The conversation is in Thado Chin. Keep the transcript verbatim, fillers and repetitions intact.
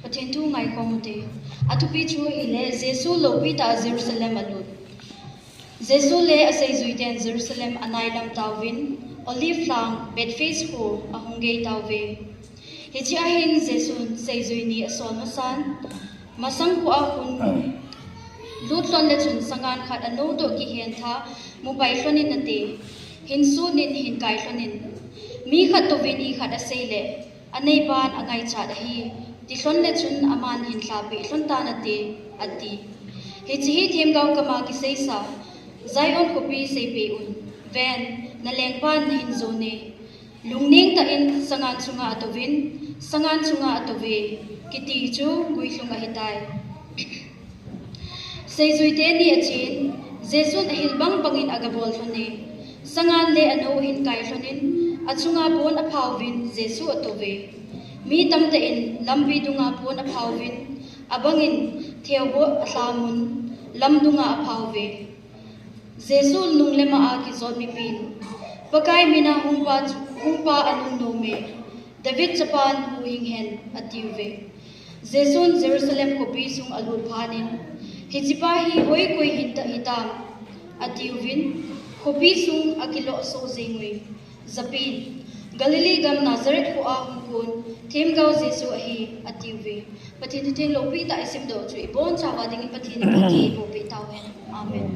Pathen thu ngaikhom ute. Athupi chu ahile, Jesu loupi tah a Jerusalem alut. Jesu le aseijuiten Jerusalem anailam tauvin, Olive lhang Bethphage kho ahung gei tauve. Hichea hin Jesun seijui ni asol masan, masang kho a khun lut lhon le chun sangan khat anou toh kihen tha mupai lhonin ate, hin sut in hin kai lhonin, mi khat touvin ikhat asei le, aneipan angaichat ahi, ti lhon le chun aman hin lhapeh lhon tan ate, ati. Hiche hi themgao kama kiseisa, Zion khopi seipeh un, ven, nalengpan nahin jon e. Lungneng tah in sangan chunga atouvin, sangan chunga atouve, kiti chu guilhung ahitai. Seijui teni achen, Jesun ahil bang bangin agabol lhone. Sangan le anou ahin kai lhonin, achunga pon aphauvin Jesu atouve. Mi tamtah in lampi dunga pon aphauvin, abangin theuboh alhamun lam dunga aphauve. Jesu nung le ma a kijot mipin, Pakai mina hungpa chu, hungpa anung nome, David chapan huhhing hen, atiuve. Jesun Jerusalem khopi sung alut phatnin, Hichepa hi hoikoi hita hitam, atiuvin, khopi sung akilohso jengui. Japin, Galilee gam Nazareth khoa hung khon, themgao Jesu ahi, atiuve. Pathen thutheng loupi tah isimdoh chu ibonchauva dingin Pathen in phatthei eiboh peh tauhen. Amen.